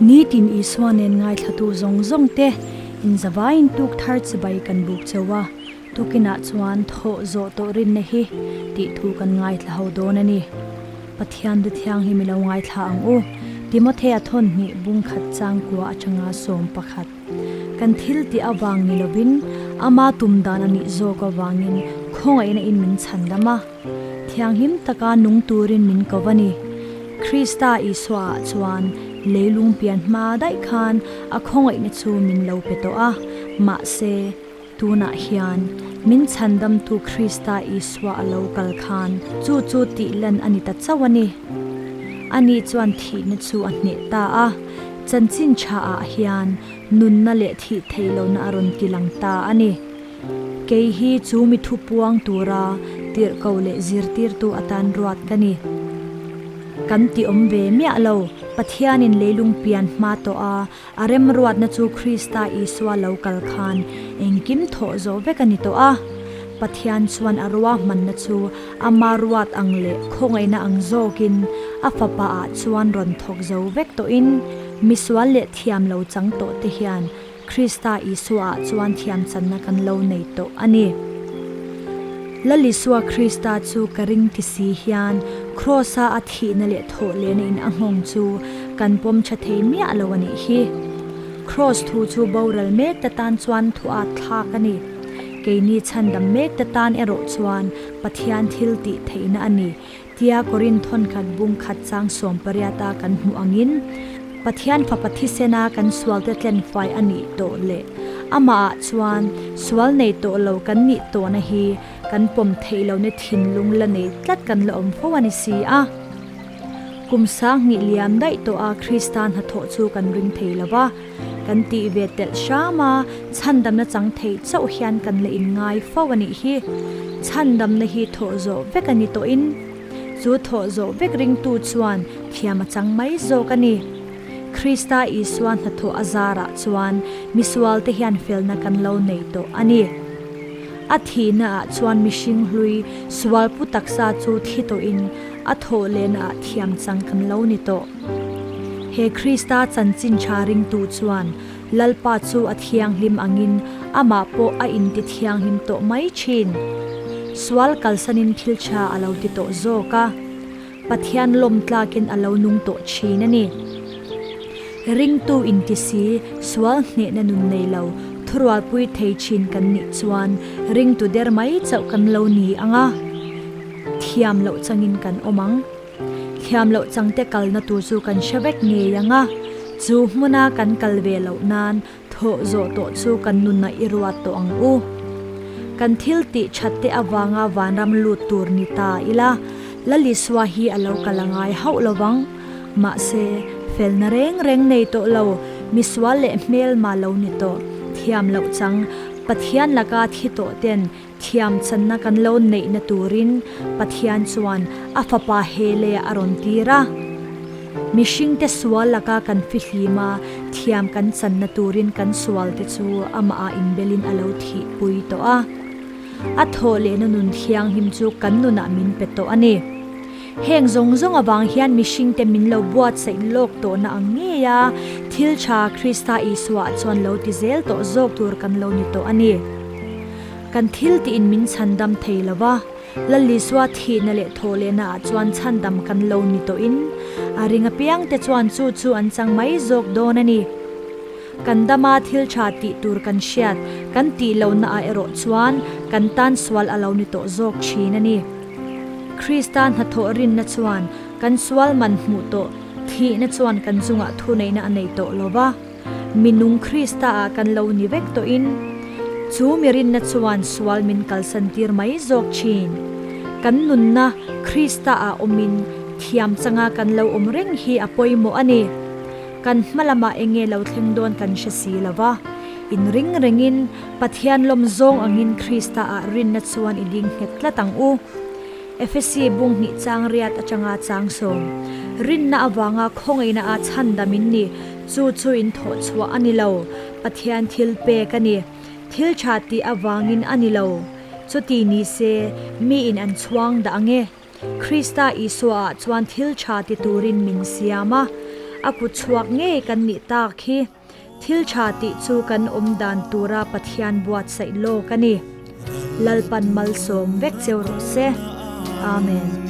Nitin Isua nen ngaithlatu zawng zawng te inzavaiin tuk thar chibai kan buk cheu a, tukinah chuan thawh zawh tawh rinna hi tih thu kan ngaithla ho dawn a ni. Pathian du thianghlim i lo ngaithla ang u. Timothea thawn hnih bung khat changkua atanga 11. Kan thil tih avang ni lovin ama tum dan a nih zawk avangin khawngaihna in min chhan dam a. Thianghlim taka nung turin min ko a ni. Krista Isua ah chuan leilung pian hma daih khan a khawngaihna chu min lo pe tawh a, mahse, tunah hian min chhandamtu Krista Isua a lo kal khan chu chu tih lan a ni ta chauh a ni. Ani chuan thihna chu a hneh ta a, chanchin tha ah hian nunna leh thih theih lohna a rawn ti lang ta a ni. Kei hi chu mi thu puang tura tirhko leh zirtirtu atan ruat ka ni. Kan ti awm ve miah lo, Pathianin leilung pian hma tawh a, a remruatna chu Krista Isua lo kal khan engkim thawh zawh vek a ni tawh a. Pathian chuan a ruahmanna chu ama ruat ang leh khawngaihna ang zawkin a fapa ah chuan rawn thawk zo vek tawhin misual leh thiam lo chang tawh te hian Krista Isua ah chuan thiamchanna kan lo nei tawh a ni. Lal Isua Krista chu ka ring ti si hian Kraws-a a thihna leh thawh lehna in a nghawng chu kan pawm tha thei miah lo a nih hi. Kraws thu chu boral mek ta tan chuan thu at thlak a ni. Keini chhandam mek ta tan erawh chuan Pathian thil tih theihna a ni. Tia Korin thawnkhat bung khat chang 18 a kan hmuh angin, Pathian fapa thisena kan sualte tlenfai a nih tawh leh amahah chuan sual nei tawh lo kan nih tawhna hi kan pawm theih lohna thinlung la nei tlat kan la awm fo a ni si a. Kum 2000 liam daih tawh a Krista hnathawh chu kan ring thei lo va, kan tih ve telh hram a, chhandamna chang theih chauh hian kan la inngai fo a nih hi. Chhandamna hi thawh zawh vek a ni tawhin, chu thawh zawh vek ringtu chuan thiam a chang mai zawk a ni. Krista Isua hnathawh a zarah chuan misualte hian felna kan lo nei tawh a ni. A thihnaah chuan mihring hlui sualpu taksa chu thi tawhin a thawh lehnaah thiam chang kan lo ni tawh. He Krista chanchin tha ringtu chuan Lalpa chu a thianghlim angin amah pawh a inti thianghlim tawh mai thin. Sual kalsanin thil tha a lo ti tawh zawk a, Pathian lawm tlakin a lo nung tawh thin a ni. Ringtu inti si, sual hnehna nun nei lo, thurualpui thei thin kan nih chuan ringtu der mai chauh kan lo ni ang a, thiam loh changin kan awm ang. Thiam loh changte kalna tur chu kan hre vek ngei ang a, chu hmuna kan kal ve loh nan thawh zawh tawh chu kan nunah i ruat tawh ang u. Kan thil tih that te avanga vanram lut tur ni ta ila, Lalisua hi a lo kal a ngai hauh lo vang. Mahse, felna reng reng nei tawh lo, misual leh hmelma lo ni tawh, thiam loh chang Pathian laka thi tawh ten Thiam channa kan lo neihna turin Pathian chuan a fapa he leh a rawn tir a. Mihringte sual laka kan fihlim a, thiam kan channa turin kan sualte chu amah ah inbelin a lo thihpui tawh a. A thawh lehna nun thianghlim chu kan nunah min pe tawh a ni. Heng zawng zawng avang hian mihringte min lo buatsaih lawk tawhna ang ngei a, thil tha Krista Isua ah chuan lo ti zel tawh zawk tur kan lo ni tawh a ni. Kan thil tiin min chhandam thei lo va, Lalisua thihna leh thawhlehna ah chuan chhandam kan lo ni tawhin a ring apiangte chuan chu chu an chang mai zawk dawn a ni. Kan dama thil tha tih tur kan hriat kan tih lohna ah erawh chuan kan tan sual a lo ni tawh zawk thin a ni. Krista hnathawh rinna chuan kan sual man hmuh tawh thihna chuan kan chungah thuneihna a nei tawh lo va. Minung Krista ah kan lo ni vek tawhin, chu mi rinna chuan sual min kalsan tir mai zawk thin. Kan nunna Krista ah awmin thiam changa kan lo awm reng hi a pawimawh a ni. Kan hma lamah eng nge lo thleng dawn kan hre si lo va. Inring rengin Pathian lawm zawng angin Krista ah rinna chuan i ding nghet tlat ang u. Efesi bung hnih chang riat atanga chang sawm. Rinna avanga khawngaihna ah chhandam in ni. Chu chu in thawh chhuah a ni lo, Pathian thil pek a ni. Thil tha tih avangin a ni lo. Chuti ni se, miin an chhuang dah ang e. Krista Isuaah chuan thil tha ti turin min siam a, a kut chhuak ngei kan nih tak hi. Thil tha tih chu kan awm dan tura Pathian buatsaih lawk a ni. Lalpan malsawm vek cheu rawh se. Amen.